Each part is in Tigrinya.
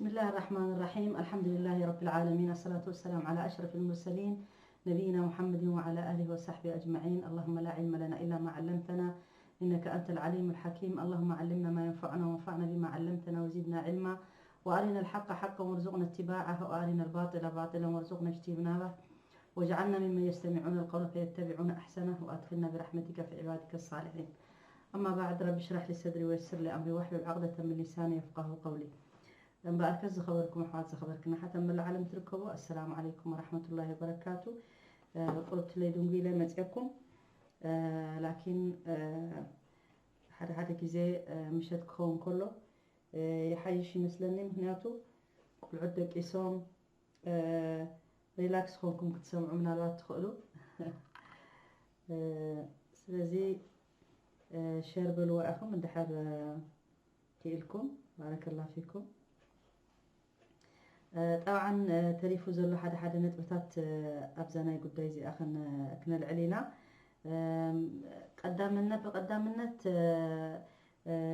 بسم الله الرحمن الرحيم. الحمد لله رب العالمين. الصلاة والسلام على أشرف المرسلين نبينا محمد وعلى آله وصحبه أجمعين. اللهم لا علم لنا إلا ما علمتنا إنك أنت العليم الحكيم. اللهم علمنا ما ينفعنا وانفعنا بما علمتنا وزدنا علما. وأرنا الحق حقا وارزقنا اتباعه وأرنا الباطل باطلا وارزقنا اجتنابه. واجعلنا ممن يستمعون القول فيتبعون أحسنه وأدخلنا برحمتك في عبادك الصالحين. أما بعد، رب اشرح لي صدري ويسر لي أمري واحلل عقدة من لساني يفقهوا قولي. እምበኣርከስ ዝኸበርኩም ኣሕዋት፣ ዝኸበርክን ኣሓት ኣብ መላእ ዓለም ትርከቡ፣ ኣሰላሙ ዓለይኩም ወራሕመቱላሂ ወበረካቱ። ቁርብቲ ለይድንጉ ኢለ መፅየኩም። ላኪን ሓደ ሓደ ግዜ ምሸት ክኸውን ከሎ ይሓይሽ ይመስለኒ። ምክንያቱ ቆልዑት ደቂሶም ሪላክስ ኮንኩም ክትሰምዑ ምናልባት ትኽእሉ። ስለዚ ሸር በልዋ ኢኹም እንድሕር ክኢልኩም። ባረከላ ፊኩም። ጠብዓን ተሪፉ ዘሎ ሓደ ሓደ ነጥብታት ኣብዛ ናይ ጉዳይ እዚኣ ክነልዕል ኢና። ቀዳምነት ብቐዳምነት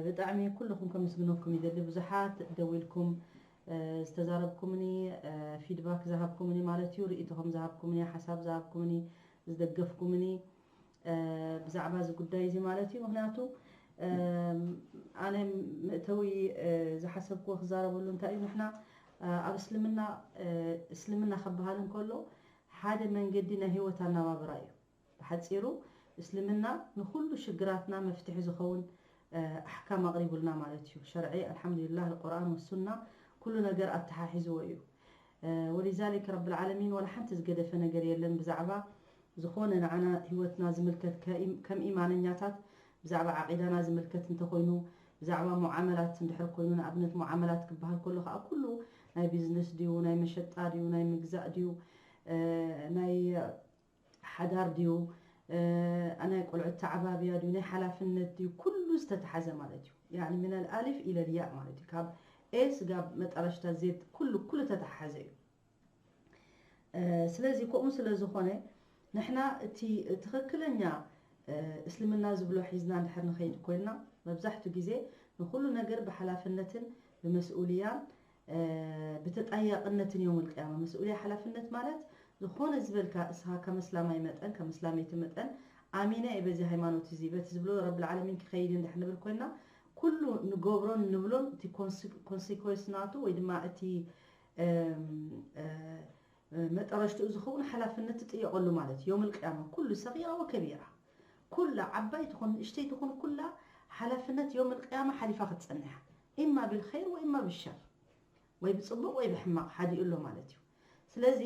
ብጣዕሚ ኩልኹም ከመስግነኩም ይደሊ። ብዙሓት ደዊልኩም ዝተዛረብኩምኒ፣ ፊድባክ ዝሃብኩምኒ ማለት እዩ፣ ርእይቶኹም ዝሃብኩምኒ፣ ሓሳብ ዝሃብኩምኒ፣ ዝደገፍኩምኒ ብዛዕባ እዚ ጉዳይ እዚ ማለት እዩ። ምክንያቱ ኣነ መእተዊ ዝሓሰብክዎ ክዛረበሉ እንታይ እዩ፣ ንሕና ኣብ እስልምና እስልምና ከበሃል እንከሎ ሓደ መንገዲ ናይ ህይወት ኣናባብራ እዩ። ብሓፂሩ እስልምና ንኩሉ ሽግራትና መፍትሒ ዝኸውን ኣሕካም ኣቕሪቡልና ማለት እዩ። ሸርዒ ኣልሓምዱሊላህ፣ ቁርኣን ወሱና ኩሉ ነገር ኣተሓሒዝዎ እዩ። ወሊዛሊክ ረብል ዓለሚን ዋላ ሓንቲ ዝገደፈ ነገር የለን ብዛዕባ ዝኾነ ንዓና ህይወትና ዝምልከት ከም ኢማነኛታት ብዛዕባ ዓቂዳና ዝምልከት እንተኾይኑ፣ ብዛዕባ ሙዓመላት እንድሕር ኮይኑ፣ ንኣብነት ሙዓመላት ክበሃል ከሎ ከዓ ኩሉ ናይ ቢዝነስ ድዩ፣ ናይ መሸጣ ድዩ፣ ናይ ምግዛእ ድዩ፣ ናይ ሓዳር ድዩ፣ ናይ ቆልዑት ተዓባብያ ድዩ፣ ናይ ሓላፍነት ድዩ፣ ኩሉ ዝተተሓዘ ማለት እዩ። ያኒ ሚነል ኣሊፍ ኢለል ያእ ማለት እዩ። ካብ ኤ ስጋብ መጠረሽታ ዜድ ኩሉ ኩሉ ተተሓዘ እዩ። ስለዚ ከምኡ ስለ ዝኾነ ንሕና እቲ ትኽክለኛ እስልምና ዝብሎ ሒዝና እንድሕር ንኸይድ ኮይንና፣ መብዛሕቱ ግዜ ንኹሉ ነገር ብሓላፍነትን ብመስኡልያን ብተጣያቕነትን የውም ልቅያማ። መስኡልያ ሓላፍነት ማለት ዝኾነ ዝበልካ እስኻ ከም እስላማይ መጠን ከም እስላመይቲ መጠን ኣሚነ እየ በዚ ሃይማኖት እዚ በቲ ዝብሎ ረብል ዓለሚን ክኸይድ እንድሕር ንብል ኮይንና፣ ኩሉ ንገብሮን ንብሎን እቲ ኮንሲኮንስ ናቱ ወይ ድማ እቲ መጠረሽትኡ ዝኸውን ሓላፍነት ትጥየቐሉ ማለት እዩ። የውም ልቅያማ ኩሉ ሰጊራ ወከቢራ ኩላ ዓባይ ትኹን ንእሽተይ ትኹን ኩላ ሓላፍነት የውም ልቅያማ ሓሊፋ ክትፀንሕ ኢማ ብልኸይር ወኢማ ብሸር ወይ ብፅቡቕ ወይ ብሕማቕ ሓዲኡ ኣሎ ማለት እዩ። ስለዚ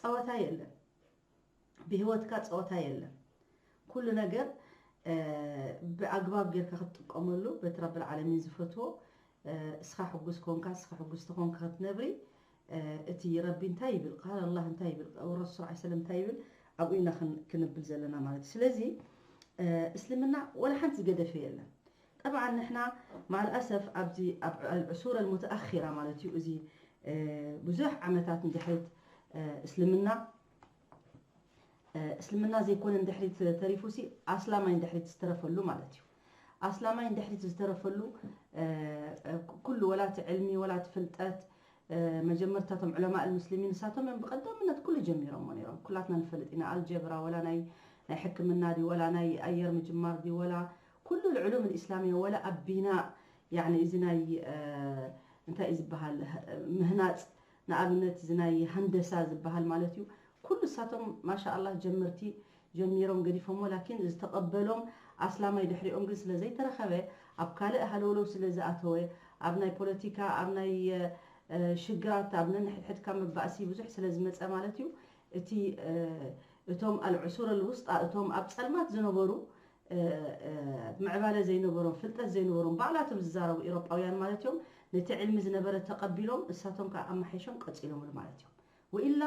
ፀወታ የለን፣ ብህይወትካ ፀወታ የለን። ኩሉ ነገር ብኣግባብ ጌርካ ክትጥቀመሉ በቲ ረብል ዓለሚን ዝፈትዎ እስኻ ሕጉስ ኮንካ እስኻ ሕጉስ ተኾንካ ክትነብሪ እቲ ረቢ እንታይ ይብል ቃል ኣላህ እንታይ ይብል ረሱል ስ ሰለም እንታይ ይብል ኣብኡ ኢና ክንብል ዘለና ማለት እዩ። ስለዚ እስልምና ወላ ሓንቲ ዝገደፈ የለን። ጠብዓ ንሕና ማልኣሰፍ ኣብዚ ኣብ ዕሱር ኣልሙተኣኪራ ማለት እዩ እዚ ብዙሕ ዓመታት ንድሕሪት እስልምና እስልምና ዘይኮነ ንድሕሪት ተሪፉ ሲ ኣስላማይ ንድሕሪት ዝተረፈሉ ማለት እዩ። ኣስላማይ ንድሕሪት ዝተረፈሉ ኩሉ ወላ እቲ ዕልሚ ወላ እቲ ፍልጠት መጀመርታ እቶም ዑለማእ ልሙስሊሚን ንሳቶም እዮም ብቐዳምነት ኩሉ ጀሚሮሞ ነይሮም። ኩላትና ንፈልጥ ኢና። ኣልጀብራ ወላ ናይ ናይ ሕክምና ድዩ ወላ ናይ ኣየር ምጅማር ድዩ ወላ ኩሉ ልዕሉም ልእስላምያ ወላ ኣብ ቢናእ ያኒ እዚ ናይ እንታይ እዩ ዝበሃል ምህናፅ ንኣብነት እዚ ናይ ሃንደሳ ዝበሃል ማለት እዩ። ኩሉ እሳቶም ማሻ ኣላህ ጀመርቲ ጀሚሮም ገዲፎሞ ላኪን ዝተቐበሎም ኣስላማይ ድሕሪኦም ግን ስለ ዘይተረኸበ ኣብ ካልእ ሃለውለው ስለ ዝኣተወ ኣብ ናይ ፖለቲካ ኣብ ናይ ሽግራት ኣብ ነንሕድሕድካ መባእሲ ብዙሕ ስለ ዝመፀ ማለት እዩ። እቲ እቶም ኣልዕሱር ኣልውስጣ እቶም ኣብ ፀልማት ዝነበሩ ምዕባለ ዘይነበሮም ፍልጠት ዘይነበሮም ባዕላቶም ዝዛረቡ ኤሮጳውያን ማለት እዮም ነቲ ዕልሚ ዝነበረ ተቐቢሎም እሳቶም ከዓ ኣማሓይሾም ቀፂሎምሉ ማለት እዮም። ወኢላ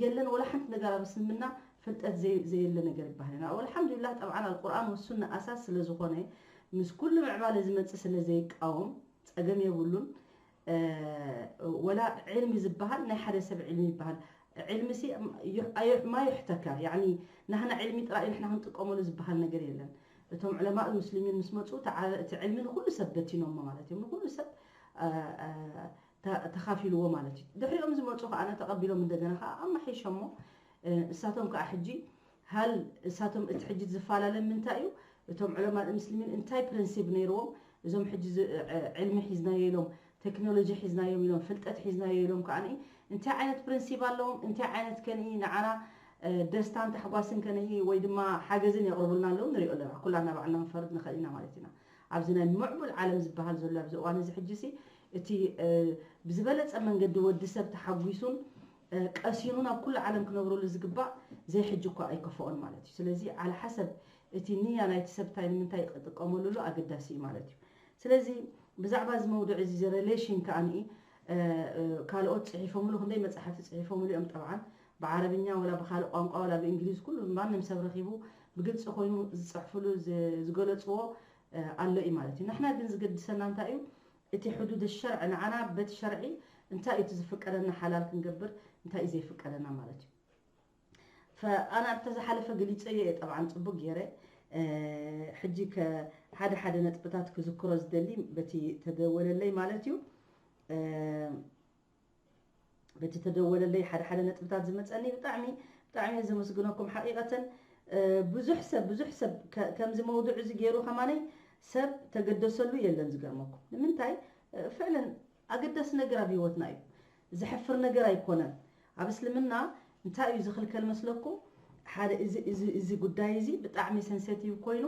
የለን ወላ ሓንቲ ነገር ኣብ እስልምና ፍልጠት ዘየለ ነገር ይበሃል ኢና። ወልሓምዱሊላህ ጠብዓን ኣልቁርኣን ወሱና ኣሳስ ስለ ዝኾነ ምስ ኩሉ ምዕባለ ዝመፅእ ስለ ዘይቃወም ፀገም የብሉን። ወላ ዕልሚ ዝበሃል ናይ ሓደ ሰብ ዕልሚ ይበሃል። ዕልሚ ሲ ማ ዩሕተከር ያኒ ናህና ዕልሚ ጥራይ ንሕና ክንጥቀመሉ ዝበሃል ነገር የለን። እቶም ዑለማእ ሙስሊሚን ምስ መፁ እቲ ዕልሚ ንኩሉ ሰብ በቲኖሞ ማለት እዮም። ንኩሉ ሰብ ተ- ተኻፊልዎ ማለት እዩ። ድሕሪኦም ዝመፁ ከዓ ተቐቢሎም እንደገና ከዓ ኣማሒሾሞ። እ፣ እሳቶም ከዓ ሕጂ ሃል እሳቶም እቲ ሕጂ ዝፈላለ ምንታይ እዩ? እቶም ዑለማ ምስልሚን እንታይ ፕሪንሲፕ ነይርዎም? እዞም ሕጂ ዝ- ዕ- ዕልሚ ሒዝናዮ ኢሎም፣ ቴክኖሎጂ ሒዝናዮም ኢሎም፣ ፍልጠት ሒዝናዮ ኢሎም ከዓ እንታይ ዓይነት ፕሪንሲፕ ኣለዎም? እንታይ ዓይነት ከንኢ ንዓና እ፣ ደስታን ታሕጓስን ከንኢ ወይ ድማ ሓገዝን የቕርቡልና ኣለዉ ንሪኦ ኣለና። ኩላና ባዕልና ክንፈርድ ንኽእል ኢና ማለት ኢና። ኣብዚ ናይ ምዕቡል ዓለም ዝበሃል ዘሎ ኣብዚ እዋን እዚ ሕጂ ሲ እቲ እ፣ ብዝበለፀ መንገዲ ወዲ ሰብ ተሓጒሱን እ፣ ቀሲኑን ኣብ ኩሉ ዓለም ክነብረሉ ዝግባእ ዘይሕጂ እኳ ኣይከፍኦን ማለት እዩ። ስለዚ ዓለ ሓሰብ እቲ ንያ ናይቲ ሰብ እንታይ ንምንታይ ክጥቀመሉ ኣሎ ኣገዳሲ እዩ ማለት እዩ። ስለዚ ብዛዕባ እዚ መውድዕ እዚ ሪሌሽን ከኣ ካልኦት ፅሒፎምሉ ክንደይ መፅሓፍቲ ፅሒፎምሉ እዮም። ጠብዓን ብዓረብኛ ወላ ብካልእ ቋንቋ ወላ ብእንግሊዝ ኩሉ ማንም ሰብ ረኺቡ ብግልፂ ኮይኑ ዝፅሕፍሉ ዝ- ዝገለፅዎ ኣሎ እዩ ማለት እዩ። ንሕና ግን ዝገድሰና እንታይ እዩ? እቲ ሕዱድ ሸርዕ ንዓና በቲ ሸርዒ እንታይ እዩ እቲ ዝፍቀደና ሓላል ክንገብር እንታይ እዩ ዘይፍቀደና ማለት እዩ። ፈኣና ኣብታ ዝሓለፈ ገሊፀዮ እየ ጠብዓን ፅቡቅ ገይረ። ሕጂ ከ ሓደ ሓደ ነጥብታት ክዝክሮ ዝደሊ በቲ ተደወለለይ ማለት እዩ። በቲ ተደወለለይ ሓደ ሓደ ነጥብታት ዝመፀኒ ብጣዕሚ ብጣዕሚ እየ ዘመስግነኩም ሓቂቀተን። ብዙሕ ሰብ ብዙሕ ሰብ ከ- ከምዚ መውዱዕ እዚ ገይሩ ከማነይ ሰብ ተገደሰሉ የለን። ዝገርመኩም ንምንታይ ፍዕለን ኣገዳሲ ነገር ኣብ ህይወትና እዩ። ዘሕፍር ነገር ኣይኮነን። ኣብ እስልምና እንታይ እዩ ዝኽልከል መስለኩም? ሓደ እዚ እዚ እዚ ጉዳይ እዚ ብጣዕሚ ሰንሰቲቭ ኮይኑ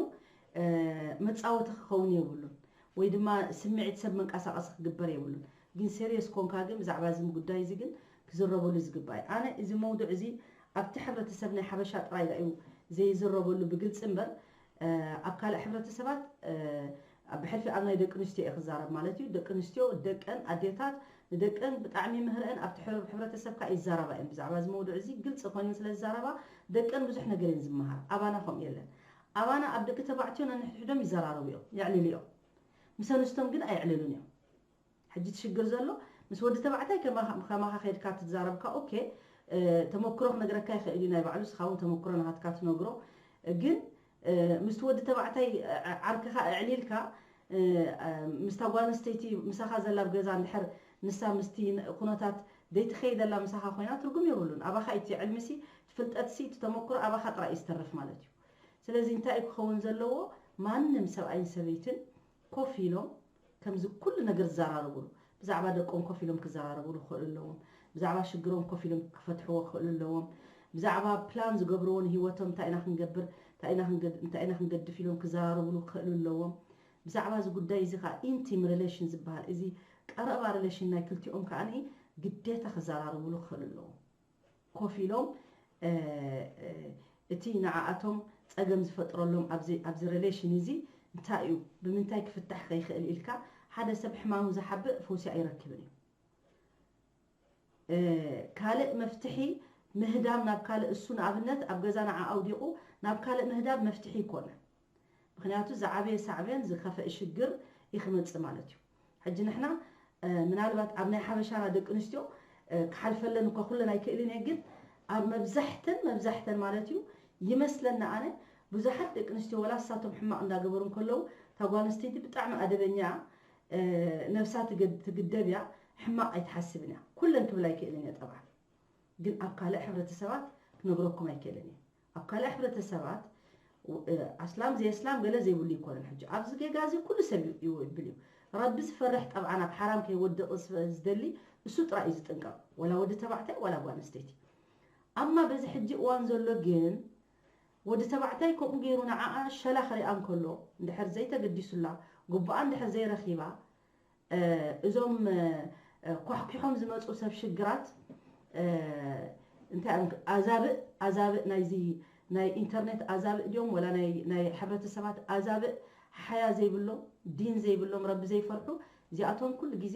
መፃወቲ ክኸውን የብሉን ወይ ድማ ስምዒት ሰብ መንቀሳቐሲ ክግበር የብሉን። ግን ሴሪየስ ኮንካ ግን ብዛዕባ እዚ ጉዳይ እዚ ግን ክዝረበሉ ዝግባእ እዩ። ኣነ እዚ መውዱዕ እዚ ኣብቲ ሕብረተሰብ ናይ ሓበሻ ጥራይ እዩ ዘይዝረበሉ ብግልፂ እምበር ኣብ ካልእ ሕብረተሰባት ብሕልፊ ኣብ ናይ ደቂ ኣንስትዮ እየ ክዛረብ ማለት እዩ። ደቂ ኣንስትዮ ደቀን ኣዴታት ንደቀን ብጣዕሚ ምህረአን ኣብቲ ሕብረተሰብ ከዓ ይዛረባ እየን። ብዛዕባ እዚ መውዱዕ እዚ ግልፂ ኮይነን ስለ ዝዛረባ ደቀን ብዙሕ ነገር እየን ዝመሃር። ኣባና ከምኡ የለን። ኣባና ኣብ ደቂ ተባዕትዮ ነንሕድሕዶም ይዘራረቡ እዮም፣ የዕልሉ እዮም። ምስ ኣንስቶም ግን ኣየዕልሉን እዮም። ሕጂ እቲ ሽግር ዘሎ ምስ ወዲ ተባዕታይ ከማኻ ከማኻ ከይድካ ትዛረብካ ኦኬ፣ ተመክሮ ክነግረካ ይኽእል እዩ፣ ናይ ባዕሉ ንስኻ እውን ተመክሮ ናኻትካ ትነግሮ። ግን ምስቲ ወዲ ተባዕታይ ዓርክኻ ኣዕሊልካ ምስታ ጓል ኣንስተይቲ ምሳኻ ዘላ ኣብ ገዛ እንድሕር ንሳ ምስቲ ኩነታት ዘይትኸይደላ ምሳኻ ኮይና ትርጉም የብሉን። ኣባኻ እቲ ዕልሚሲ እቲ ፍልጠትሲ እቲ ተመክሮ ኣባኻ ጥራይ እዩ ዝተርፍ ማለት እዩ። ስለዚ እንታይ እዩ ክኸውን ዘለዎ? ማንም ሰብኣይን ሰበይትን ኮፍ ኢሎም ከምዚ ኩሉ ነገር ዝዘራረብሉ ብዛዕባ ደቆም ኮፍ ኢሎም ክዘራረብሉ ክኽእሉ ኣለዎም። ብዛዕባ ሽግሮም ኮፍ ኢሎም ክፈትሕዎ ክኽእሉ ኣለዎም። ብዛዕባ ፕላን ዝገብርዎ ንህይወቶም እንታይ ኢና ክንገብር እንታይ ኢና ክንገድ- እንታይ ኢና ክንገድፍ ኢሎም ክዘራረብሉ ክኽእሉ ኣለዎም። ብዛዕባ እዚ ጉዳይ እዚ ከዓ ኢንቲም ሪሌሽን ዝበሃል እዚ ቀረባ ሪሌሽን ናይ ክልቲኦም ከዓ ግዴታ ክዘራረብሉ ክኽእሉ ኣለዎም። ኮፍ ኢሎም እቲ ንዓኣቶም ፀገም ዝፈጥረሎም ኣብዚ ሪሌሽን እዚ እንታይ እዩ፣ ብምንታይ ክፍታሕ ከይኽእል ኢልካ ሓደ ሰብ ሕማሙ ዝሓብእ ፈውሲ ኣይረክብን እዩ። ካልእ መፍትሒ ምህዳም ናብ ካልእ እሱ ንኣብነት ኣብ ገዛ ንዓ ኣውዲቑ ናብ ካልእ ምህዳም መፍትሒ ይኮነ። ምክንያቱ ዝዓበየ ሳዕቤን ዝከፈእ ሽግር እዩ ክመፅእ ማለት እዩ። ሕጂ ንሕና ምናልባት ኣብ ናይ ሓበሻና ደቂ ኣንስትዮ ክሓልፈለን እኳ ኩለን ኣይክእልን እየ፣ ግን ኣብ መብዛሕተን መብዛሕተን ማለት እዩ ይመስለና ኣነ ብዙሓት ደቂ ኣንስትዮ ወላ እሳቶም ሕማቕ እንዳገበሩ እንከለዉ እታ ጓል ኣንስተይቲ ብጣዕሚ ኣደበኛ እያ፣ ነብሳ ትግደብ እያ፣ ሕማቕ ኣይትሓስብን እያ። ኩለን ክብል ኣይክእልን እየ ጠብዓ፣ ግን ኣብ ካልእ ሕብረተሰባት ክነግረኩም ኣይክእልን እየ። ኣብ ካልእ ሕብረተሰባት ኣስላም ዘየስላም ገለ ዘይብሉ ይኮነን። ሕጂ ኣብዚ ጌጋ እዚ ኩሉ ሰብ ይብል እዩ። ረቢ ዝፈርሕ ጠብዓ ናብ ሓራም ከይወድቕ ዝደሊ እሱ ጥራይ እዩ ዝጥንቀቕ፣ ወላ ወዲ ተባዕታይ ወላ ጓል ኣንስተይቲ። ኣማ በዚ ሕጂ እዋን ዘሎ ግን ወዲ ተባዕታይ ከምኡ ገይሩ ንዓኣ ሸላ ክሪኣ እንከሎ እንድሕር ዘይተገዲሱላ፣ ጉቡኣ እንድሕር ዘይረኺባ፣ እዞም ኳሕኲሖም ዝመፁ ሰብ ሽግራት እንታይ እዮም? ኣዛብእ ኣዛብእ ናይዚ ናይ ኢንተርኔት ኣዛብእ ድዮም ወላ ናይ ናይ ሕብረተሰባት ኣዛብእ ሓያ ዘይብሎም ዲን ዘይብሎም ረቢ ዘይፈርሑ እዚኣቶም ኩሉ ግዜ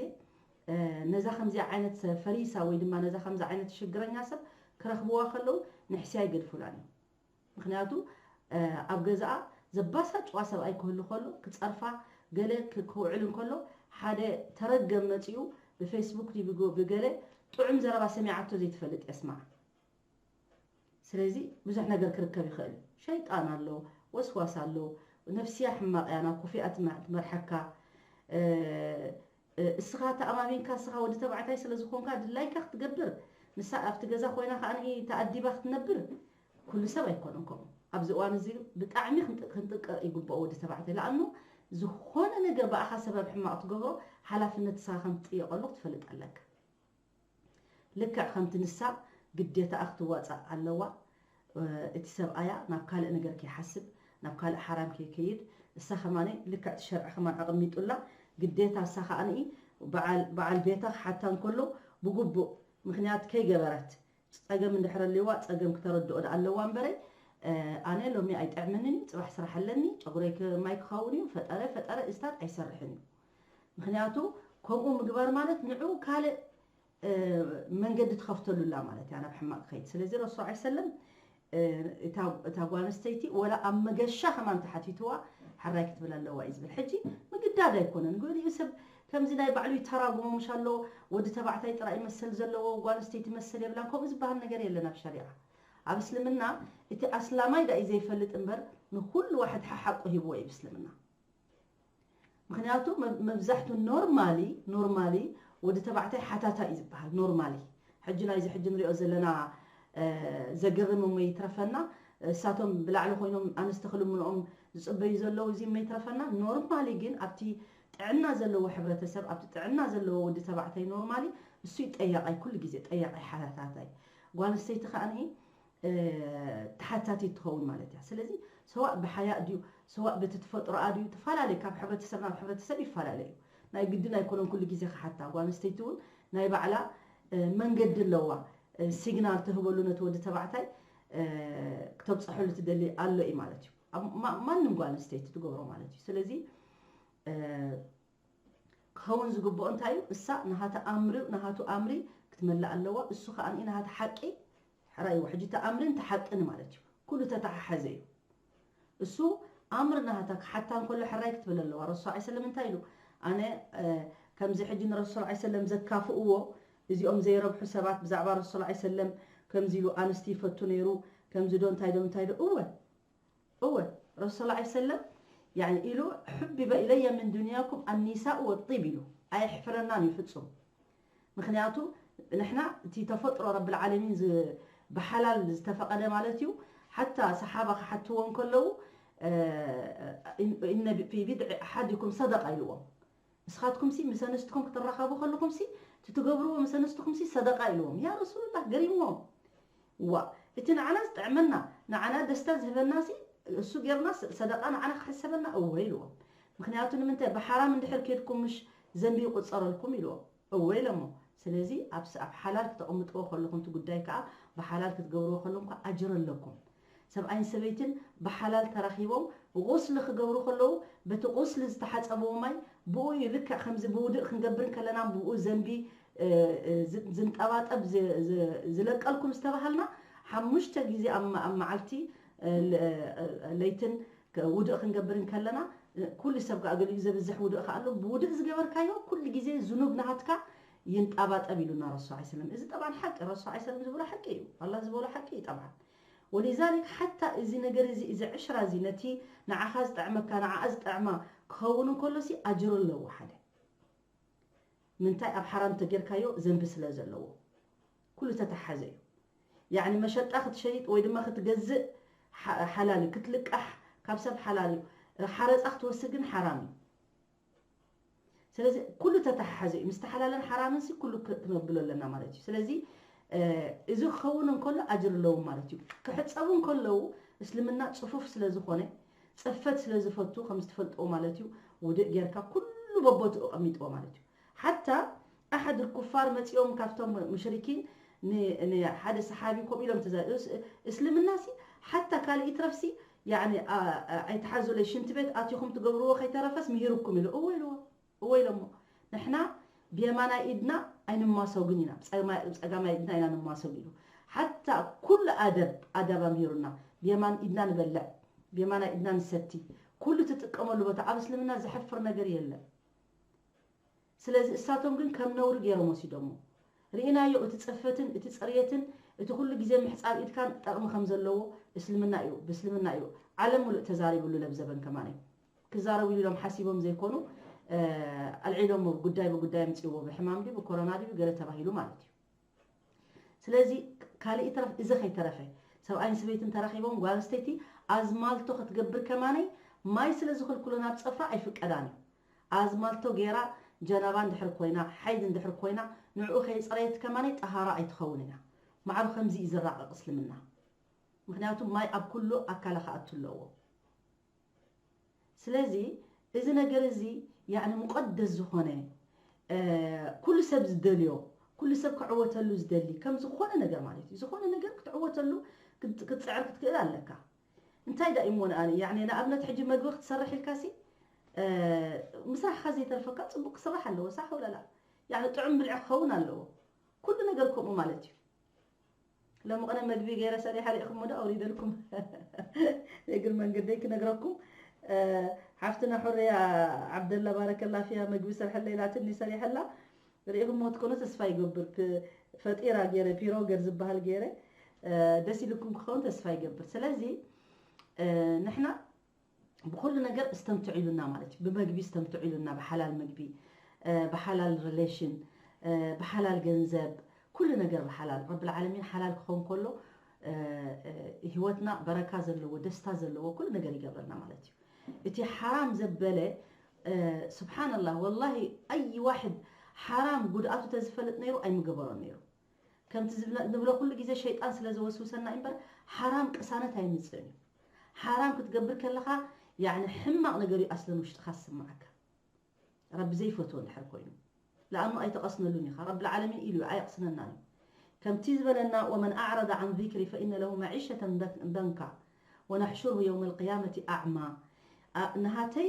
ነዛ ከምዚኣ ዓይነት ፈሪሳ ወይ ድማ ነዛ ከምዚ ዓይነት ሽግረኛ ሰብ ክረኽብዋ ከለዉ ንሕስያ ይገድፉላን እዮም። ምክንያቱ ኣብ ገዛኣ ዘባሳጭዋ ሰብኣይ ክህሉ ከሎ ክፀርፋ ገለ ክውዕል እንከሎ ሓደ ተረገም መፂኡ ብፌስቡክ ድዩ ብገለ ጥዑም ዘረባ ሰሚዓቶ ዘይትፈልጥ የስማዓ። ስለዚ ብዙሕ ነገር ክርከብ ይኽእል። ሸይጣን ኣሎ፣ ወስዋስ ኣሎ፣ ነፍስያ ሕማቕ እያ ናብ ኩፊኣ ትመርሐካ። እስኻ ተኣማሚንካ፣ እስኻ ወዲ ተባዕታይ ስለ ዝኾንካ ድላይካ ክትገብር፣ ንሳ ኣብቲ ገዛ ኮይና ከኣ ተኣዲባ ክትነብር፣ ኩሉ ሰብ ኣይኮነን ከምኡ። ኣብዚ እዋን እዚ ብጣዕሚ ክንጥ-፣ ክንጥንቀቕ ይግብኦ ወዲ ተባዕታይ። ለኣኑ ዝኾነ ነገር ብኣኻ ሰበብ ሕማቕ ትገብሮ፣ ሓላፍነት ንስኻ ከም ትጥየቐሉ ክትፈልጥ ኣለካ። ልክዕ ከምቲ ንሳ ግዴታኣ ክትዋፃእ ኣለዋ፣ እ፣ እቲ ሰብኣያ ናብ ካልእ ነገር ከይሓስብ፣ ናብ ካልእ ሓራም ከይከይድ፣ እሳ ከማኒ ልክዕ እቲ ሸርዒ ከማን ኣቐሚጡላ፣ ግዴታ እሳ ከኣኒ በዓል፣ በዓል ቤታ ክሓታ እንከሎ ብግቡእ ምኽንያት ከይገበረት፣ ጸገም እንድሕር ኣልዋ ጸገም ክተረድኦ ደኣ ኣለዋ እምበረ፣ እ፣ ኣነ ሎሚ ኣይጥዕምንን እዩ፣ ጽባሕ ስራሕ ኣለኒ፣ ጨጉረይ ክ-፣ ማይ ክኸውን እዩ፣ ፈጠረ፣ ፈጠረ፣ እስታት ኣይሰርሕን እዩ። ምኽንያቱ ከምኡ ምግባር ማለት ንዑ ካልእ፣ እ፣ መንገዲ ትኸፍተሉ ኣላ ማለት እያ፣ ናብ ሕማቕ ክኸይድ። ስለዚ ረሱል ሰለላሁ ዐለይሂ ወሰለም፣ እ፣ እታ፣ እታ ጓል ኣንስተይቲ ወላ ኣብ መገሻ ከማን ተሓቲትዋ፣ ሕራይ ክትብል ኣለዋ እዩ ዝብል። ሕጂ ምግዳድ ኣይኮነን። ገሊኡ ሰብ ከምዚ ናይ ባዕሉ ይተራጉሞ፣ ምሽ ኣሎ፣ ወዲ ተባዕታይ ጥራይ መሰል ዘለዎ፣ ጓል ኣንስተይቲ መሰል የብላን፣ ከምኡ ዝበሃል ነገር የለን ኣብ ሸሪዓ። ኣብ እስልምና እቲ ኣስላማይ ዳኣ እዩ ዘይፈልጥ እምበር፣ ንኹሉ ዋሕድ ሓሓቁ ሂብዎ እዩ ብእስልምና። ምኽንያቱ መብ-፣ መብዛሕቱ ኖርማሊ፣ ኖርማሊ ወዲ ተባዕታይ ሓታታ እዩ ዝበሃል፣ ኖርማሊ። ሕጂ ናይዚ ሕጂ ንሪኦ ዘለና፣ እ፣ ዘገርም እሞ ይትረፈና፣ እሳቶም ብላዕሊ ኮይኖም ኣንስቲ ክልምንኦም ዝጽበዩ ዘለዉ፣ እዚ እሞ ይትረፈና። ኖርማሊ ግን ኣብቲ ጥዕና ዘለዎ ሕብረተሰብ፣ ኣብቲ ጥዕና ዘለዎ ወዲ ተባዕታይ ኖርማሊ እሱ እዩ ጠያቃይ፣ ኩሉ ግዜ ጠያቃይ ሓታታይ። ጓል ኣንስተይቲ ከኣ እ፣ ተሓታቲት ትኸውን ማለት እያ። ስለዚ ሰዋእ ብሓያእ ድዩ፣ ሰዋእ በቲ ተፈጥሮኣ ድዩ፣ ተፈላለዩ፣ ካብ ሕብረተሰብ ናብ ሕብረተሰብ ይፈላለ እዩ። ናይ ግድን ኣይኮነን ኩሉ ግዜ ክሓታ። ጓል ኣንስተይቲ እውን ናይ ባዕላ፣ እ፣ መንገዲ ኣለዋ። እ፣ ሲግናል ትህበሉ ነቲ ወዲ ተባዕታይ፣ እ፣ ክተብፅሐሉ ትደሊ ኣሎ እዩ ማለት እዩ። ኣብ ማ-፣ ማንም ጓል ኣንስተይቲ ትገብሮ ማለት እዩ። ስለዚ፣ እ፣ ክኸውን ዝግብኦ እንታይ እዩ? እሳ ናሃታ ኣምሪ፣ ናሃቱ ኣምሪ ክትመልእ ኣለዋ። እሱ ከኣ ናሃታ ሓቂ፣ ሕራይ እዩ። ሕጂ እቲ ኣምርን እቲ ሓቅን ማለት እዩ። ኩሉ ተተሓሓዘ እዩ። እሱ ኣምር ናሃታ ክሓታ እንከሎ ሕራይ ክትብል ኣለዋ። ረሱል ሰለላሁ ዐለይሂ ወሰለም እንታይ ኢሉ? ኣነ፣ እ፣ ከምዚ ሕጂ ንረሱል ሰለላሁ ዐለይሂ ወሰለም ዘካፍእዎ፣ እዚኦም ዘይረብሑ ሰባት ብዛዕባ ረሱል ሰለላሁ ዐለይሂ ወሰለም ከምዚ ኢሉ ኣንስቲ ይፈቱ ነይሩ፣ ከምዚ ዶ እንታይ ዶ እንታይ ዶ? እወ፣ እወ፣ ረሱል ሰለላሁ ዐለይሂ ወሰለም፣ ያኒ ኢሉ፣ "ሑቢበ ኢለየ ምን ዱንያኩም ኣኒሳኡ ወጢብ" ኢሉ፣ ኣየሕፍረናን እዩ ፍጹም። ምኽንያቱ ንሕና እቲ ተፈጥሮ ረብል ዓለሚን ዝ-፣ ብሓላል ዝተፈቐደ ማለት እዩ። ሓታ ሰሓባ ክሓትዎ እንከለዉ፣ እ፣ ኢነ ፊ ቢድዒ ኣሓዲኩም ሰደቃ ኢልዎም። ንስኻትኩምሲ ምስ ኣንስትኹም ክትራኸቡ ከለኹምሲ፣ እቲ ትገብርዎ ምስ ኣንስትኹምሲ ሰደቃ ኢልዎም። ያ ረሱሉላህ፣ ገሪምዎም። ዋ፣ እቲ ንዓና ዝጥዕመና፣ ንዓና ደስታ ዝህበናሲ፣ እሱ ጌርና ሰ-፣ ሰደቃ ንዓና ክሕሰበና እወ ኢልዎም። ምኽንያቱ ንምንታይ? ብሓራም እንድሕር ኬድኩም ምሽ ዘንቢ ይቁጸረልኩም ኢልዎም። እወ ኢሎሞ። ስለዚ ኣብ ስ-፣ ኣብ ሓላል ክተቐምጥዎ ከለኹም እቲ ጉዳይ ከኣ ብሓላል ክትገብርዎ ከለኹም ከኣ ኣጅር ኣለኩም። ሰብኣይን ሰበይትን ብሓላል ተራኺቦም ቁስሊ ክገብሩ ከለዉ፣ በቲ ቁስሊ ዝተሓጸብዎ ማይ ብኡ እዩ፣ ልክዕ ከምዚ ብውድእ ክንገብር ከለና ብኡ ዘንቢ፣ እ፣ እ፣ ዝ-፣ ዝንጠባጠብ ዝ-፣ ዝ-፣ ዝለቀልኩም ዝተባሃልና፣ ሓሙሽተ ግዜ ኣብ መ-፣ ኣብ መዓልቲ፣ እ፣ ለ-፣ እ፣ ለይትን ከ-፣ ውድእ ክንገብር ከለና፣ እ፣ ኩሉ ሰብ ከኣ ገሊኡ ዘብዝሕ ውድእ ከኣ ኣሎ። ብውድእ ዝገበርካዮ ኩሉ ግዜ ዝኑብ ናሃትካ ይንጠባጠብ ኢሉና ረሱል ሰለላሁ ዐለይሂ ወሰለም። እዚ ጠብዓን ሓቂ፣ ረሱል ሰለላሁ ዐለይሂ ወሰለም ዝብሎ ሓቂ እዩ። ኣላህ ዝበሎ ሓቂ እዩ ጠብዓን። ወሊዛሊክ ሓታ እዚ ነገር እዚ፣ እዚ ዕሽራ እዚ ነቲ ንዓኻ ዝጠዕመካ፣ ንዓኣ ዝጠዕማ ክኸውን እንከሎሲ ኣጅር ኣለዎ ሓደ። ምንታይ? ኣብ ሓራም ተጌርካዮ ዘንቢ ስለ ዘለዎ። ኩሉ ተተሓዘ እዩ። ያዕኒ መሸጣ ክትሸይጥ ወይ ድማ ክትገዝእ ሓ-፣ ሓላል እዩ። ክትልቃሕ ካብ ሰብ ሓላል እዩ። ሓረጻ ክትወስድ ግን ሓራም እዩ። ስለዚ ኩሉ ተተሓሓዘ እዩ። ምስቲ ሓላልን ሓራምንሲ ኩሉ ክ-፣ ክነብሎ ኣለና ማለት እዩ። ስለዚ፣ እ፣ እዚ ክኸውን እንከሎ ኣጅር ኣለዎም ማለት እዩ። ክሕጸቡ እንከለዉ እስልምና ጽፉፍ ስለ ዝኾነ፣ ጽፈት ስለ ዝፈቱ፣ ከም ዝትፈልጥዎ ማለት እዩ፣ ውድእ ጌርካ ኩሉ በቦትኡ ኣቐሚጥዎ ማለት እዩ። ሓታ ኣሓድ ኩፋር መጺኦም ካብቶም ሙሽሪኪን ን-፣ ንሓደ ሰሓቢ ከምኡ ኢሎም ተዛ-፣ እስ-፣ እስልምናሲ ሓታ ካልእ ይትረፍሲ፣ ያዕኒ፣ ኣ-፣ ኣ-፣ ኣይትሓዙለይ፣ ሽንቲ ቤት ኣቲኹም ትገብርዎ ከይተረፈስ ምሂርኩም ኢሉ። እወ ኢልዎ። እወ ኢሎሞ። ንሕና ብየማናይ ኢድና ኣይንማሰጉን ኢና፣ ብጸማ-፣ ብጸጋማይ ኢድና ኢና ንማሰግ ኢሉ። ሓታ ኩሉ ኣደብ፣ ኣደብ ኣምሂሩና። ብየማን ኢድና ንበልዕ፣ ብየማናይ ኢድና ንሰቲ። ኩሉ ትጥቀመሉ ቦታ፣ ኣብ እስልምና ዘሕፍር ነገር የለን። ስለዚ እሳቶም ግን ከም ነውሪ ገይሮም ወሲዶሞ። ርኢናዮ፣ እቲ ጽፈትን እቲ ጽርየትን እቲ ኩሉ ግዜ ምሕጻብ ኢድካን ጠቕሚ ከም ዘለዎ እስልምና እዩ፣ ብእስልምና እዩ ዓለም ሙሉእ ተዛሪብሉ ለብዘበን ከማን እዩ። ክዛረቡ ኢሎም ሓሲቦም ዘይኮኑ፣ ኣልዒሎሞ፣ ጉዳይ ብጉዳይ ኣምፅዎ፣ ብሕማም ድዩ ብኮሮና ድዩ ገለ ተባሂሉ ማለት እዩ። ስለዚ ካልእ ይትረፍ፣ እዚ ከይተረፈ ሰብኣይን ሰበይትን ተራኺቦም፣ ጓል ኣንስተይቲ ኣዝማልቶ ክትገብር ከማነይ ማይ ስለ ዝኽልክሎ ናብ ፀፍራ ኣይፍቀዳን እዩ። ኣዝማልቶ ገይራ ጀናባ እንድሕር ኮይና፣ ሓይድ እንድሕር ኮይና፣ ንዕኡ ከይፀረየት ከማነይ ጠሃራ ኣይትኸውን እያ። ማዕሩ ከምዚ እዩ ዝራቐቕ እስልምና። ምክንያቱ ማይ ኣብ ኩሉ ኣካላ ክኣቱ ኣለዎ። ስለዚ እዚ ነገር እዚ ያኒ ሙቀደስ ዝኾነ ኩሉ ሰብ ዝደልዮ፣ ኩሉ ሰብ ክዕወተሉ ዝደሊ ከም ዝኾነ ነገር ማለት እዩ። ዝኾነ ነገር ክትዕወተሉ ክትፅዕር ክትክእል ኣለካ። እንታይ ዳ እሞ ንኣኒ ያኒ ንኣብነት ሕጂ መግቢ ክትሰርሕ ኢልካ ሲ ምስራሕካ ዘይተርፈካ ፅቡቅ ክስራሕ ኣለዎ። ሳሕ ወለላ ያኒ ጥዑም ብልዒ ክኸውን ኣለዎ። ኩሉ ነገር ከምኡ ማለት እዩ። ለምቕነ መግቢ ገይረ ሰሪሓ ሪኢኹም ዶ ኣውሪደልኩም። እግር መንገደይ ክነግረኩም ሓፍትና ሑርያ ዓብደላ ባረከላ ፊያ መግቢ ሰርሐለይ ኢላትኒ ሰሪሐላ። ሪኢኹም ትኮኑ ተስፋ ይገብር። ፈጢራ ገይረ ፒሮገር ዝበሃል ገይረ ደስ ኢልኩም ክኸውን ተስፋ ይገብር። ስለዚ ንሕና ብኩሉ ነገር እስተምትዑ ኢሉና ማለት እዩ። ብመግቢ እስተምትዑ ኢሉና፣ ብሓላል መግቢ፣ ብሓላል ሪሌሽን፣ ብሓላል ገንዘብ፣ ኩሉ ነገር ብሓላል። ረብል ዓለሚን ሓላል ክኸውን ከሎ ህይወትና በረካ ዘለዎ፣ ደስታ ዘለዎ ኩሉ ነገር ይገብረልና ማለት እዩ። እቲ ሓራም ዘበለ ስብሓንላህ ወላሂ ኣይ ዋሕድ ሓራም ጉድኣቱ ተዝፈልጥ ነይሩ ኣይምገበሮን ነይሩ። ከምቲ ንብሎ ኩሉ ግዜ ሸይጣን ስለ ዘወስውሰና እምበር ሓራም ቅሳነት ኣይምፅእን እዩ። ሓራም ክትገብር ከለኻ ያኒ ሕማቕ ነገር እዩ ኣስለን ውሽጥኻ ዝስምዓካ። ረቢ ዘይፈትዎ እንድሕር ኮይኑ ለኣኑ ኣይተቐስነሉን ኢኻ። ረቢ ዓለሚን ኢሉ ኣየቕስነናን እዩ። ከምቲ ዝበለና ወመን ኣዕረض عن ذكري فإن له معيشة ضنكا ونحشره يوم القيامة أعمى። ንሃተይ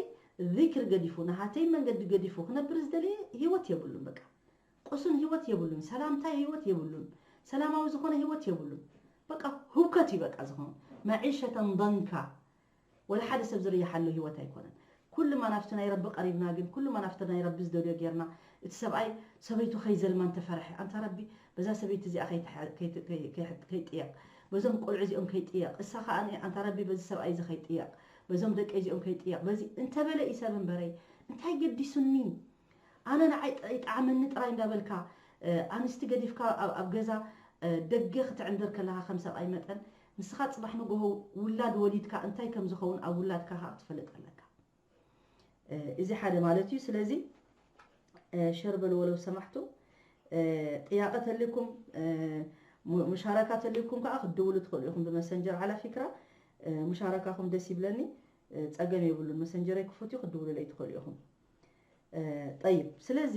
ذكر ገዲፉ ንሃተይ መንገዲ ገዲፉ ክነብር ዝደለየ ህይወት የብሉን። በቃ ቁሱን ህይወት የብሉን። ሰላምታይ ህይወት የብሉን። ሰላማዊ ዝኾነ ህይወት የብሉን። በቃ ህውከት እዩ በቃ ዝኾነ معيشة ضنكا። ወላ ሓደ ሰብ ዝርያሓሉ ህይወት ኣይኮነን። ኩሉ ማናፍቲ ናይ ረቢ ቀሪብና ግን ኩሉ ማናፍቲ ናይ ረቢ ዝደልዮ ጌርና። እቲ ሰብኣይ ሰበይቱ ከይዘልማ እንተፈረሐ ኣንታ ረቢ በዛ ሰበይቲ እዚኣ ከይጥየቕ፣ በዞም ቆልዑ እዚኦም ከይጥየቕ፣ እሳ ከዓ ኣንታ ረቢ በዚ ሰብኣይ እዚ ከይጥየቕ፣ በዞም ደቂ እዚኦም ከይጥየቕ በዚ እንተበለ እዩ ሰብ እምበረይ እንታይ ገዲሱኒ? ኣነ ንዓይ ይጠዓመኒ ጥራይ እንዳበልካ ኣንስቲ ገዲፍካ ኣብ ገዛ ደገ ክትዕንድር ከለካ ከም ሰብኣይ መጠን ንስኻ ፅባሕ ንጎሆ ውላድ ወሊድካ እንታይ ከም ዝኸውን ኣብ ውላድካ ከዓ ክትፈልጥ ኣለካ። እዚ ሓደ ማለት እዩ። ስለዚ ሸር በሉ ወለው ሰማሕቱ ጥያቄ ተልኩም ሙሻረካ ተልኩም ከዓ ክትድውሉ ትኽእሉ ኢኹም ብመሰንጀር። ዓላ ፊክራ ሙሻረካኹም ደስ ይብለኒ፣ ፀገም የብሉን። መሰንጀረይ ክፉት እዩ፣ ክትድውሉለይ ትኽእሉ ኢኹም። ጠይብ ስለዚ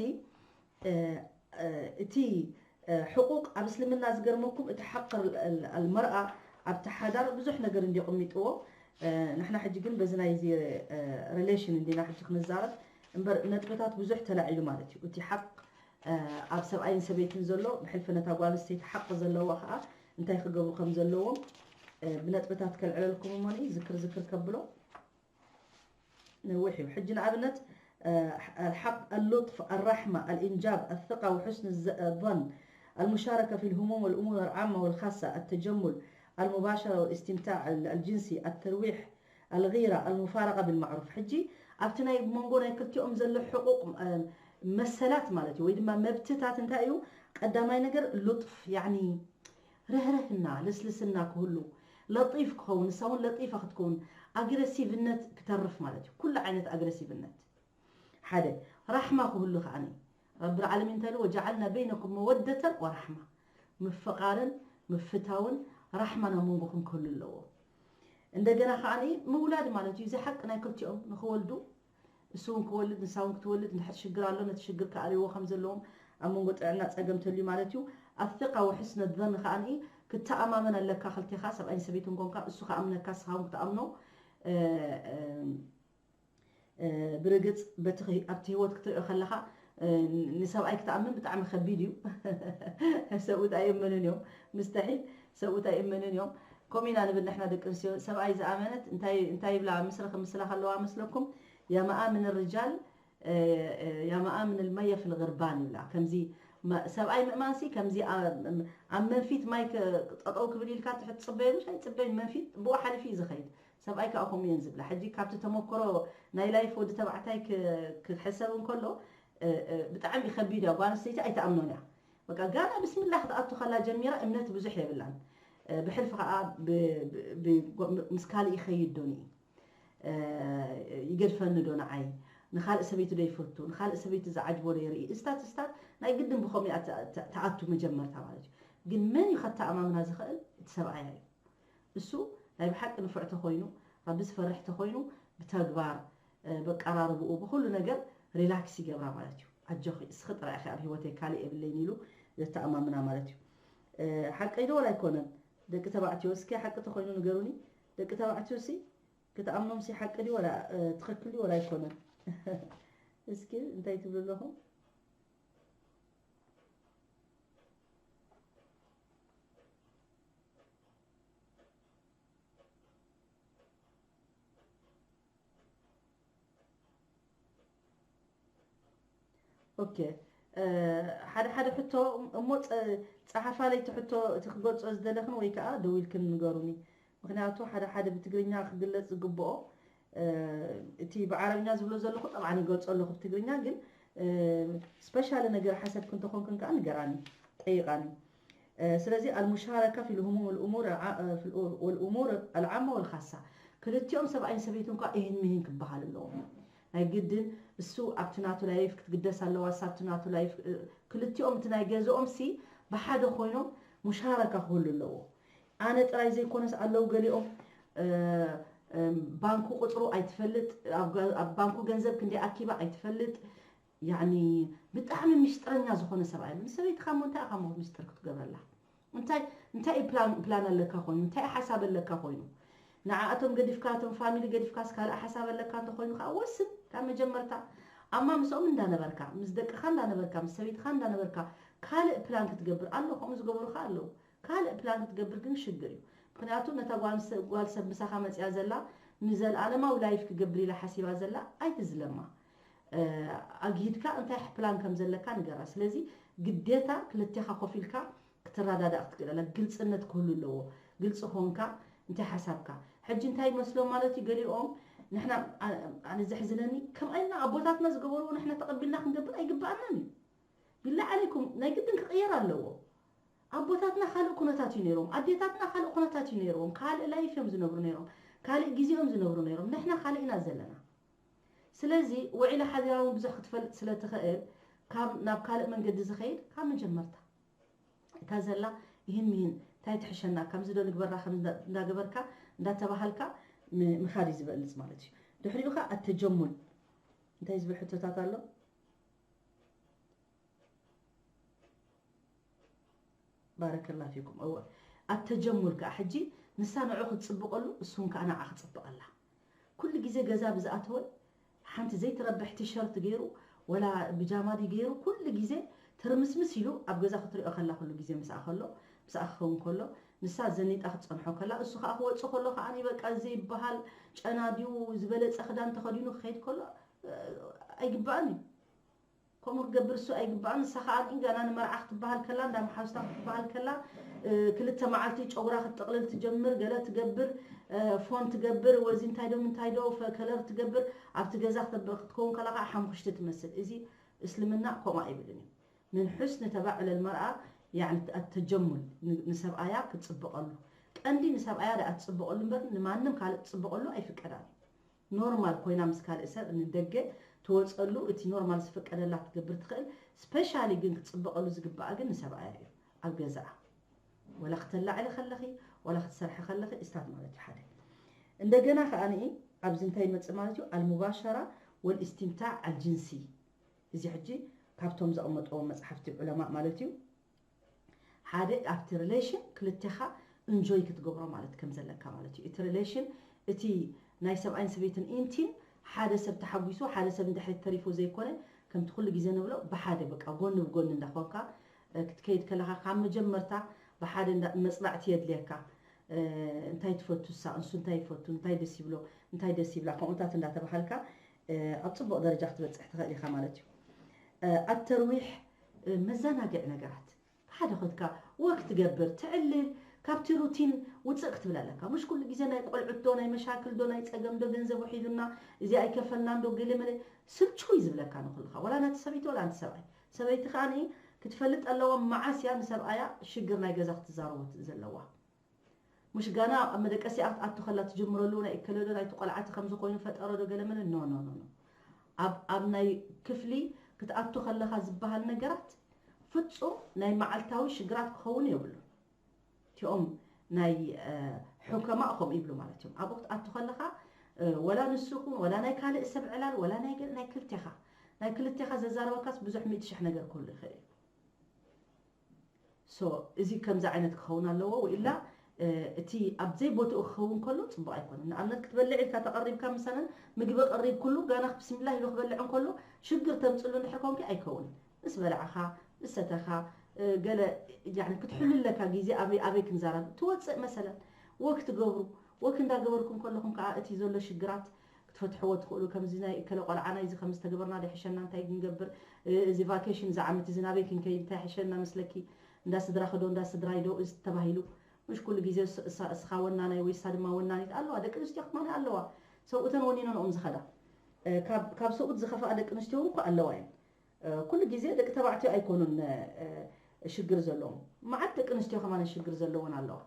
እቲ ሕቁቅ ኣብ እስልምና ዝገርመኩም እቲ ሓቅ ኣልመርኣ ኣብቲ ሓዳር ብዙሕ ነገር እንዲ ቅሚጥዎ። ንሕና ሕጂ ግን በዚ ናይዚ ሪሌሽን እንዲና ሕጂ ክንዛረብ እምበር ነጥብታት ብዙሕ ተላዒሉ ማለት እዩ። እቲ ሓቅ ኣብ ሰብኣይን ሰበይትን ዘሎ ብሕልፊ ነታ ጓል ኣንስተይቲ ሓቂ ዘለዋ ከዓ እንታይ ክገብሩ ከም ዘለዎም ብነጥብታት ከልዕለልኩም እሞ ዝክር ዝክር ከብሎ ነዊሕ እዩ። ሕጂ ንኣብነት الحق اللطف الرحمة الإنجاب الثقة وحسن الظن المشاركة في الهموم والأمور العامة والخاصة التجمل المباشرة والاستمتاع الجنسي الترويح الغيرة المفارقة بالمعروف። ሕጂ ኣብቲ ናይ መንጎ ናይ ክልቲኦም ዘሎ ሕቁቅ መሰላት ማለት እዩ ወይ ድማ መብትታት እንታይ እዩ? ቀዳማይ ነገር ሉጥፍ ያኒ ርህርህና ልስልስና ክህሉ ለጢፍ ክኸውን ንሳ እውን ለጢፋ ክትከውን ኣግረሲቭነት ክተርፍ ማለት እዩ። ኩሉ ዓይነት ኣግረሲቭነት ሓደ ራሕማ ክህሉ ከዓኒ ረቢ ዓለሚን እንታይ ኢሉ ወጀዓልና በይነኩም መወደተን ወራሕማ ምፍቓርን ምፍታውን ራሕማ ናብ መንጎኹም ክህሉ ኣለዎ። እንደገና ከዓኒ ምውላድ ማለት እዩ እዚ ሓቂ ናይ ክልቲኦም ንክወልዱ እሱ እውን ክወልድ ንሳ እውን ክትወልድ እንድሕር ሽግር ኣሎ ነቲ ሽግር ክኣልይዎ ከም ዘለዎም ኣብ መንጎ ጥዕና ፀገም ተልዩ ማለት እዩ። ኣثقة وحسن الظن ከዓኒ ክትተኣማመን ኣለካ ክልቴኻ ሰብኣይን ሰበይትን ኮንካ እሱ ክኣምነካ ንስኻ እውን ክትኣምኖ። ብርግፅ በቲ ኣብቲ ህይወት ክትሪኦ ከለኻ ንሰብኣይ ክትኣምን ብጣዕሚ ከቢድ እዩ። ሰብኡት ኣይእመኑን እዮም ምስተሒል ሰብኡት ኣይእመኑን እዮም። ከምኡ ኢና ንብል ንሕና ደቂ ኣንስትዮ ሰብኣይ ዝኣመነት እንታይ ይብላ ምስሪ ክምስላ ከለዋ መስለኩም يا مآمن الرجال يا مآمن المية في الغربان ይብላ። ከምዚ ሰብኣይ ምእማንሲ ከምዚ ኣብ መንፊት ማይ ጠጠው ክብል ኢልካ ትሕት ፅበዮ ምሽ ኣይፅበይን መንፊት ብኡ ሓሊፉ እዩ ዝኸይድ። ሰብኣይ ከዓ ከምኡ እየን ዝብላ። ሕጂ ካብቲ ተመክሮ ናይ ላይፍ ወዲ ተባዕታይ ክ- ክሕሰብ እንከሎ እ፣ እ፣ ብጣዕሚ ከቢድ እያ። ጓል ኣንስተይቲ ኣይትኣምኖን እያ። በቃ ጋና ብስምላህ ክትኣቱ ከላ ጀሚራ እምነት ብዙሕ የብላን። እ፣ ብሕልፊ ከዓ ብ- ብ- ብ- ምስ ካልእ ይኸይድ ዶ ንኢ ይገድፈኒ ዶ ንዓይ? ንኻልእ ሰበይቲ ዶ ይፈቱ? ንኻልእ ሰበይቲ ዝዓጅቦ ዶ ይርኢ? እስታት እስታት ናይ ግድን ብኸምኡ እያ ተ- ተ- ተኣቱ መጀመርታ ማለት እዩ። ግን መን እዩ ከተኣማምና ዝኽእል? እቲ ሰብኣያ እዩ። እሱ ናይ ብሓቂ ንፉዕ ተኾይኑ፣ ረቢ ዝፈርሕ ተኾይኑ፣ ብተግባር በቃ ኣራርብኡ ብኹሉ ነገር ሪላክስ ይገብራ ማለት እዩ። ኣጆኺ እስኺ ጥራይ ኢኺ ኣብ ሂወተይ ካልእ የብለይን ኢሉ ዘተኣማምና ማለት እዩ። ሓቀይ ዶ ወላ ኣይኮነን? ደቂ ተባዕትዮ እስኪ ሓቂ ተኾይኑ ንገሩኒ። ደቂ ተባዕትዮ ሲ ክትኣምኖም ሲ ሓቂ ድዩ ወላ ትኽክል ድዩ ወላ ኣይኮነን? እስኪ እንታይ ትብሉ ኣለኹም? ኦኬ። ሓደ ሓደ ሕቶ እሞ ፀሓፋለይ እቲ ሕቶ እቲ ክገልፆ ዝደለኽን ወይ ከዓ ደዊልክን ንገሩኒ። ምክንያቱ ሓደ ሓደ ብትግርኛ ክግለፅ ዝግብኦ እቲ ብዓረብኛ ዝብሎ ዘለኹ ጠብዓን ይገልፆ ኣለኹ ብትግርኛ ግን ስፔሻሊ ነገር ሓሰብክ እንተኾንክን ከዓ ንገራኒ ጠይቃኒ። ስለዚ المشاركة في الهموم والأمور العامة والخاصة ክልቲኦም ሰብኣይን ሰበይትን እኳ እህን ምሂን ክበሃል ኣለዎም። ናይ ግድን እሱ ኣብቲ ናቱ ላይፍ ክትግደስ ኣለዋ፣ እሳ ኣብቲ ናቱ ላይፍ ክልቲኦም እቲ ናይ ገዝኦም ሲ ብሓደ ኮይኖም ሙሻረካ ክህሉ ኣለዎ። ኣነ ጥራይ ዘይኮነስ ኣለዉ ገሊኦም ባንኩ ቁፅሩ ኣይትፈልጥ፣ ኣብ ባንኩ ገንዘብ ክንደይ ኣኪባ ኣይትፈልጥ። ያኒ ብጣዕሚ ሚስጥረኛ ዝኾነ ሰብኣይ ምስ ሰበይትኻ እሞ እንታይ ኢኻ እሞ ሚስጥር ክትገብረላ? እንታይ እንታይ ፕላን ፕላን ኣለካ ኮይኑ እንታይ ሓሳብ ኣለካ ኮይኑ ንዓኣቶም ገዲፍካ እቶም ፋሚሊ ገዲፍካስ ካልእ ሓሳብ ኣለካ እንተኮይኑ ከዓ ወስን ካብ መጀመርታ ኣማ ምስኦም እንዳነበርካ ምስ ደቅኻ እንዳነበርካ ምስ ሰበይትኻ እንዳነበርካ ካልእ ፕላን ክትገብር ኣሎ ከምኡ ዝገብሩካ ኣለዉ ካልእ ፕላን ክትገብር ግን ሽግር እዩ ምክንያቱ ነታ ጓል ሰብ ምሳኻ መፅያ ዘላ ንዘለኣለማዊ ላይፍ ክገብር ኢላ ሓሲባ ዘላ ኣይትዝለማ ኣግሂድካ እንታይ ፕላን ከም ዘለካ ንገራ ስለዚ ግዴታ ክልቴኻ ኮፍ ኢልካ ክትረዳዳእ ክትክእል ኣላ ግልፅነት ክህሉ ኣለዎ ግልፂ ኮንካ እንታይ ሓሳብካ ሕጂ እንታይ ይመስሎም ማለት እዩ ገሊኦም ንሕና ኣነ ዘሕዝነኒ ከምኣይና ኣቦታትና ዝገበርዎ ንሕና ተቐቢልና ክንገብር ኣይግባኣናን እዩ ቢላ ዓለይኩም ናይ ግድን ክቕየር ኣለዎ ኣቦታትና ካልእ ኩነታት እዩ ነይሮም ኣዴታትና ካልእ ኩነታት እዩ ነይሮም ካልእ ላይፍ እዮም ዝነብሩ ነይሮም ካልእ ግዜ እዮም ዝነብሩ ነይሮም ንሕና ካልእ ኢና ዘለና ስለዚ ውዒለ ሓዲራ እውን ብዙሕ ክትፈልጥ ስለ ትኽእል ካብ ናብ ካልእ መንገዲ ዝኸይድ ካብ መጀመርታ እታ ዘላ ይህን ምሂን እንታይ ትሕሸና ከምዚ ዶ ንግበራ ከም እንዳገበርካ እንዳተባሃልካ ምኻድ እዩ ዝበልፅ ማለት እዩ ድሕሪኡ ካ ኣተጀሙል እንታይ ዝብል ሕቶታት ኣሎ ባረከላ ፊኩም እወ ኣተጀሙል ከዓ ሕጂ ንሳ ንዑ ክትፅብቀሉ እሱን ከዓ ንዓ ክፅብቀላ ኩሉ ግዜ ገዛ ብዝኣተወ ሓንቲ ዘይትረብሕ ቲሸርት ገይሩ ወላ ብጃማ ድዩ ገይሩ ኩሉ ግዜ ትርምስምስ ኢሉ ኣብ ገዛ ክትሪኦ ከላ ኩሉ ግዜ ምስኣ ከሎ ምስኣ ክኸውን ከሎ ንሳ ዘኒጣ ክትፀንሖ ከላ እሱ ከዓ ክወፅእ ከሎ ከዓ በቃ ዘይበሃል ጨና ድዩ ዝበለፀ ክዳን ተኸዲኑ ክኸይድ ከሎ ኣይግባእን እዩ ከምኡ ክገብር እሱ ኣይግባእን ንሳ ከዓ ግን ገና ንመርዓ ክትበሃል ከላ እንዳ መሓዙታ ክትበሃል ከላ ክልተ መዓልቲ ጨጉራ ክትጥቕልል ትጀምር ገለ ትገብር ፎን ትገብር ወዚ እንታይ ዶ ምንታይ ዶ ከለር ትገብር ኣብቲ ገዛ ክትከውን ከላ ከዓ ሓሙኽሽቲ ትመስል እዚ እስልምና ከምኡ ኣይብልን እዩ ምን ሑስኒ ተባዕለ ልመርኣ ያኒ ኣተጀሙል ንሰብኣያ ክትፅብቐሉ ቀንዲ ንሰብኣያ ደኣ ትፅብቐሉ እምበር ንማንም ካልእ ትፅብቐሉ ኣይፍቀዳን እዩ ኖርማል ኮይና ምስ ካልእ ሰብ ንደገ ትወፀሉ እቲ ኖርማል ዝፍቀደላ ክትገብር ትኽእል ስፔሻሊ ግን ክትፅበቐሉ ዝግባኣ ግን ንሰብኣያ እዩ ኣብ ገዛኣ ወላ ክተላዕሊ ከለኺ ወላ ክትሰርሒ ከለኺ እስታት ማለት እዩ ሓደ እንደገና ከዓ ንኢ ኣብዚ እንታይ ይመፅእ ማለት እዩ ኣልሙባሸራ ወልእስትምታዕ ኣልጅንሲ እዚ ሕጂ ካብቶም ዘቐመጥዎም መፅሓፍቲ ዑለማእ ማለት እዩ ሓደ ኣብቲ ሪሌሽን ክልቴኻ እንጆይ ክትገብሮ ማለት ከም ዘለካ ማለት እዩ እቲ ሪሌሽን እቲ ናይ ሰብኣይን ሰበይትን ኢንቲም ሓደ ሰብ ተሓጒሱ ሓደ ሰብ እንድሕሪ ተሪፉ ዘይኮነ ከምቲ ኩሉ ግዜ ንብሎ ብሓደ በቃ ጎኒ ብጎኒ እንዳኾንካ ክትከይድ ከለኻ ካብ መጀመርታ ብሓደ መፅናዕቲ የድልየካ እንታይ ትፈቱ እሳ እንሱ እንታይ ይፈቱ እንታይ ደስ ይብሎ እንታይ ደስ ይብላ ከምኡታት እንዳተባሃልካ ኣብ ፅቡቕ ደረጃ ክትበፅሕ ትኽእል ኢኻ ማለት እዩ ኣተርዊሕ መዘናግዒ ነገራት ሓደ ኸድካ ወክ ትገብር ትዕልል ካብቲ ሩቲን ውፅእ ክትብል ኣለካ። ምሽ ኩሉ ግዜ ናይ ቆልዑት ዶ ናይ መሻክል ዶ ናይ ፀገም ዶ ገንዘብ ውሒዱና እዚ ኣይከፈልናን ዶ ገለ መለ ስልችው እዩ ዝብለካ ንኩልካ፣ ወላ ናቲ ሰበይቲ ወላ ናቲ ሰብኣይ። ሰበይቲ ከዓ ክትፈልጥ ኣለዋ መዓስ እያ ንሰብኣያ ሽግር ናይ ገዛ ክትዛረቦ ዘለዋ። ምሽ ጋና ኣብ መደቀሲኣ ክትኣቱ ከላ ትጅምረሉ ናይ እከለዶ ናይቲ ቆልዓቲ ከምዚ ኮይኑ ፈጠረዶ ገለ መለ ኖ ኖ ኖ ኖ። ኣብ ኣብ ናይ ክፍሊ ክትኣቱ ከለኻ ዝበሃል ነገራት ፍጹም ናይ መዓልታዊ ሽግራት ክኸውን የብሉን። እቲኦም ናይ ሕከማ እኹም ይብሉ ማለት እዮም። ኣብኡ ክትኣቱ ከለኻ ወላ ንሱ ይኹን ወላ ናይ ካልእ ሰብ ዕላል ወላ ናይ ገ- ናይ ክልቴኻ ናይ ክልቴኻ ዘዛረበካስ ብዙሕ ሚእቲ ሽሕ ነገር ክህሉ ይኽእል እዩ። ሶ እዚ ከምዚ ዓይነት ክኸውን ኣለዎ ወኢላ እቲ ኣብ ዘይቦትኡ ክኸውን ከሎ ፅቡቅ ኣይኮነን። ንኣብነት ክትበልዕ ኢልካ ተቐሪብካ ምሳነን ምግቢ ቀሪብ ኩሉ ጋና ብስሚላ ኢሉ ክበልዕ እንከሎ ሽግር ተምፅሉ እንድሕር ኮንኪ ኣይከውንን። ምስ በላዕኻ ምስ ሰተኻ ገለ ክትሕሉ ኣለካ ግዜ ኣበይ ኣበይ ክንዛረብ ትወፅእ መሰለን ወክ ትገብሩ ወክ እንዳገበርኩም ከለኹም ከዓ እቲ ዘሎ ሽግራት ክትፈትሕዎ ትኽእሉ። ከምዚ ናይ እከለ ቆልዓ ናይዚ ከም ዝተገበርና ዶ ይሕሸና እንታይ ክንገብር እዚ ቫኬሽን እዚ ዓመት እዚ ናበይ ክንከይድ እንታይ ይሕሸና መስለኪ? እንዳ ስድራኺ ዶ እንዳ ስድራይ ዶ እዚ ተባሂሉ ምሽ ኩሉ ግዜ እስ- እሳ- እስኻ ወናናይ ወይ እሳ ድማ ወናኒት ኣለዋ። ደቂ ኣንስትዮ ክማን ኣለዋ። ሰብኡተን ወኒነንኦም ዝኸዳ እ፣ ካብ ካብ ሰብኡት ዝኸፍኣ ደቂ ኣንስትዮ እውን እኮ ኣለዋ እየን። እ፣ ኩሉ ግዜ ደቂ ተባዕትዮ ኣይኮኑን እ፣ ሽግር ዘለዎም። መዓት ደቂ ኣንስትዮ ከማን ሽግር ዘለወን ኣለዋ።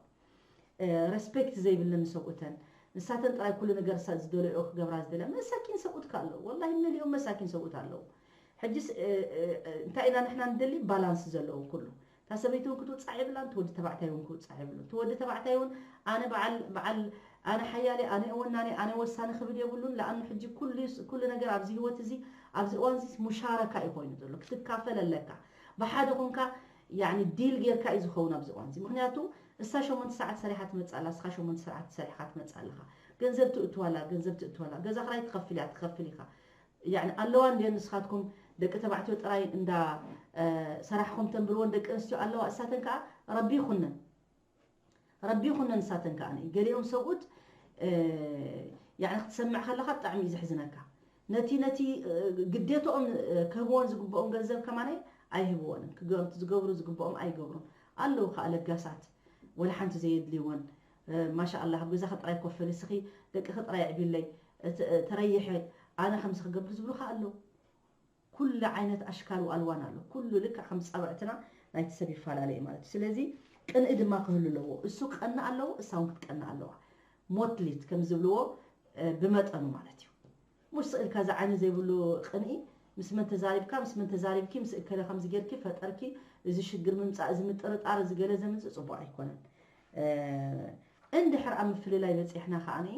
እ፣ ሬስፔክት ዘይብለን ሰብኡተን ንሳተን ጥራይ ኩሉ ነገር ሳ- ዝደለዮ ክገብራ ዝደለ መሳኪን ሰብኡት ከ ኣለዉ። ወላሂ መሊኦም መሳኪን ሰብኡት ኣለዉ። ሕጅስ እ፣ እ፣ እ፣ እንታይ ኢና ንሕና ንደሊ ባላንስ ዘለዎ ኩሉ እታ ሰበይቲ እውን ክትውፃዕ የብላን እቲ ወዲ ተባዕታይ እውን ክውፃዕ የብሉን እቲ ወዲ ተባዕታይ እውን ኣነ በዓል በዓል ኣነ ሓያለ ኣነ እወናኒ ኣነ ወሳኒ ክብል የብሉን ለኣኑ ሕጂ ኩሉ ነገር ኣብዚ ህይወት እዚ ኣብዚ እዋን እዚ ሙሻረካ እዩ ኮይኑ ዘሎ ክትካፈል ኣለካ ብሓደ ኮንካ ያኒ ዲል ጌርካ እዩ ዝኸውን ኣብዚ እዋን እዚ ምክንያቱ እሳ ሸሞንተ ሰዓት ሰሪሓ ትመፅእ ኣላ እስኻ ሸሞንተ ሰዓት ሰሪሕካ ትመፅእ ኣለኻ ገንዘብ ትእትዋላ ገንዘብ ትእትዋላ ገዛ ክራይ ትኸፍል እያ ትኸፍል ኢኻ ያኒ ኣለዋ እንድየን ንስኻትኩም ደቂ ተባዕትዮ ጥራይ እንዳ ሰራሕኹም ተንብርወን ደቂ ኣንስትዮ ኣለዋ እሳተን ከዓ ረቢ ይኹነን ረቢ ይኹነን እሳተን ከዓ ገሊኦም ሰብኡት ያኒ ክትሰምዕ ከለኻ ብጣዕሚ እዩ ዘሕዝነካ ነቲ ነቲ ግዴትኦም ክህብዎን ዝግብኦም ገንዘብ ከማነ ኣይህብዎንን ዝገብሩ ዝግብኦም ኣይገብሩን ኣለዉ ከዓ ለጋሳት ወላ ሓንቲ ዘየድልይወን ማሻ ኣላ ኣብ ገዛኺ ጥራይ ኮፍ በሊ እስኺ ደቅኺ ጥራይ ኣዕብይለይ ተረይሐ ኣነ ከምዚ ክገብር ዝብሉኻ ኣለዉ ኩሉ ዓይነት ኣሽካል ወኣልዋን ኣሎ ኩሉ ልክዕ ከም ፃውዕትና ናይቲ ሰብ ይፈላለ እዩ ማለት እዩ ስለዚ ቅንኢ ድማ ክህሉ ኣለዎ እሱ ክቀንእ ኣለዎ እሳ እውን ክትቀንእ ኣለዋ ሞትሊት ከም ዝብልዎ ብመጠኑ ማለት እዩ ሙሽ ስእልካ ዝዓይኒ ዘይብሉ ቅንኢ ምስ መን ተዛሪብካ ምስ መን ተዛሪብኪ ምስ እከለ ከምዚ ጌርኪ ፈጠርኪ እዚ ሽግር ምምፃእ እዚ ምጥርጣር እዚ ገለ ዘምፅእ ፅቡቅ ኣይኮነን እንድሕር ኣብ ምፍልላይ በፂሕና ከዓኒ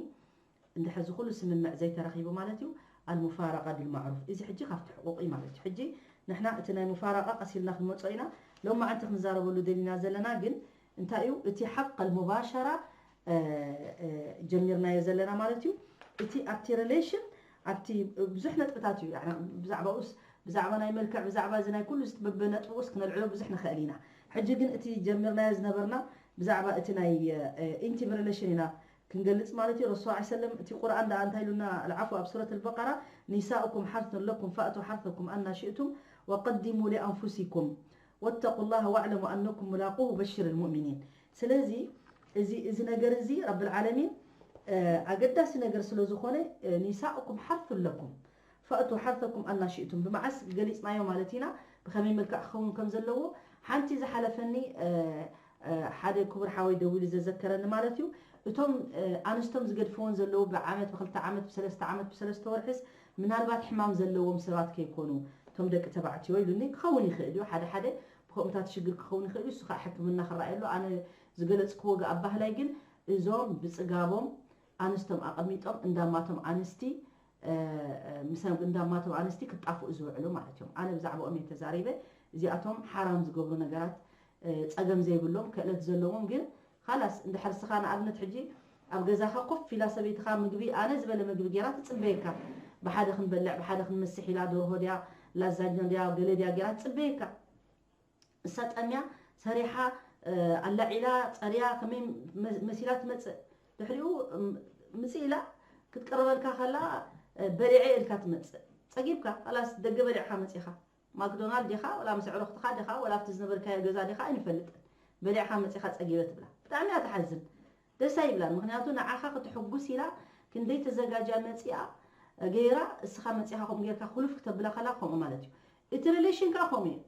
እንድሕር እዚ ኩሉ ስምምዕ ዘይተረኺቡ ማለት እዩ ኣልሙፋረቃ ቢልማዕሩፍ እዚ ሕጂ ካብቲ ሕቁቅ እዩ ማለት እዩ ሕጂ ንሕና እቲ ናይ ሙፋረቃ ቀሲልና ክንመፆ ኢና ሎማዓንቲ ክንዛረበሉ ደሊና ዘለና ግን እንታይ እዩ እቲ ሓቅ ኣልሙባሸራ ጀሚርናዮ ዘለና ማለት እዩ እቲ ኣብቲ ሪሌሽን ኣብቲ ብዙሕ ነጥብታት እዩ ብዛዕባኡስ ብዛዕባ ናይ መልክዕ ብዛዕባ እዚ ናይ ኩሉ በበነጥብኡስ ክነልዕሎ ብዙሕ ንኽእል ኢና ሕጂ ግን እቲ ጀሚርናዮ ዝነበርና ብዛዕባ እቲ ናይ ኢንቲም ሪሌሽን ኢና ክንገልጽ ማለት እዩ ረሱል ስ ሰለም እቲ ቁርኣን ደኣ እንታይ ኢሉና ኣልዓፉ ኣብ ሱረት ኣልበቀራ ኒሳኡኩም ሓርቱን ለኩም ፈእቱ ሓርተኩም ኣና ሽእቱም ወቀዲሙ ሊኣንፉሲኩም ወተቁ ላሃ ዋዕለሙ ኣነኩም ሙላቁሁ በሽር ልሙእሚኒን ስለዚ እዚ እዚ ነገር እዚ ረብልዓለሚን ኣገዳሲ ነገር ስለ ዝኾነ ኒሳኡኩም ሓርቱን ለኩም ፈእቱ ሓርተኩም ኣና ሽእቱም ብመዓስ ገሊፅናዮ ማለት ኢና ብኸመይ መልክዕ ክኸውን ከም ዘለዎ ሓንቲ ዝሓለፈኒ ሓደ ክቡር ሓወይ ደዊሉ ዘዘከረኒ ማለት እዩ እቶም ኣንስቶም ዝገድፍዎን ዘለዉ ብዓመት ብክልተ ዓመት ብሰለስተ ዓመት ብሰለስተ ወርሕስ ምናልባት ሕማም ዘለዎም ሰባት ከይኮኑ እቶም ደቂ ተባዕትዮ ኢሉኒ ክኸውን ይኽእል እዩ ሓደ ሓደ ብከምኡታት ሽግር ክኸውን ይኽእል እዩ እሱ ከዓ ሕክምና ክረኣየሉ ኣነ ዝገለፅክዎ ገኣ ባህላይ ግን እዞም ብፅጋቦም ኣንስቶም ኣቐሚጦም እንዳማቶም ኣንስቲ ምስ እንዳማቶም ኣንስቲ ክጣፍኡ ዝውዕሉ ማለት እዮም ኣነ ብዛዕባኦም እየ ተዛሪበ እዚኣቶም ሓራም ዝገብሩ ነገራት ፀገም ዘይብሎም ክእለት ዘለዎም ግን ካላስ እንድሕር ስኻ ንኣብነት ሕጂ ኣብ ገዛኻ ኮፍ ኢላ ሰበይትኻ ምግቢ ኣነ ዝበለ ምግቢ ገይራ ትፅበየካ ብሓደ ክንበልዕ ብሓደ ክንምስሕ ኢላ ደርሆ ድያ ላዛኛ ድያ ገለ ድያ ገይራ ትፅበየካ እሳ ጠምያ ሰሪሓ ኣላዒላ ፀርያ ከመይ መሲላ ትመፅእ ድሕሪኡ ምፅእ ኢላ ክትቀርበልካ ከላ በሊዐ ኢልካ ትመፅእ ፀጊብካ ላስ ደገ በሊዕካ መፂኻ ማክዶናልድ ዲኻ ወላ ምስ ዕረኽትኻ ዲኻ ወላ ኣብቲ ዝነበርካዮ ገዛ ዲኻ ኣይንፈልጥን በሊዕካ መፂኻ ፀጊበ ትብላ ብጣዕሚ እያ ትሓዝን። ደስ ኣይብላን። ምክንያቱ ንዓኻ ክትሕጉስ ኢላ ክንደይ ተዘጋጃ መፂኣ ገይራ፣ እስኻ መፂኻ ከምኡ ጌርካ ኩልፍ ክተብላ ከላ ከምኡ ማለት እዩ። እቲ ሪሌሽን ከኣ ከምኡ እዩ።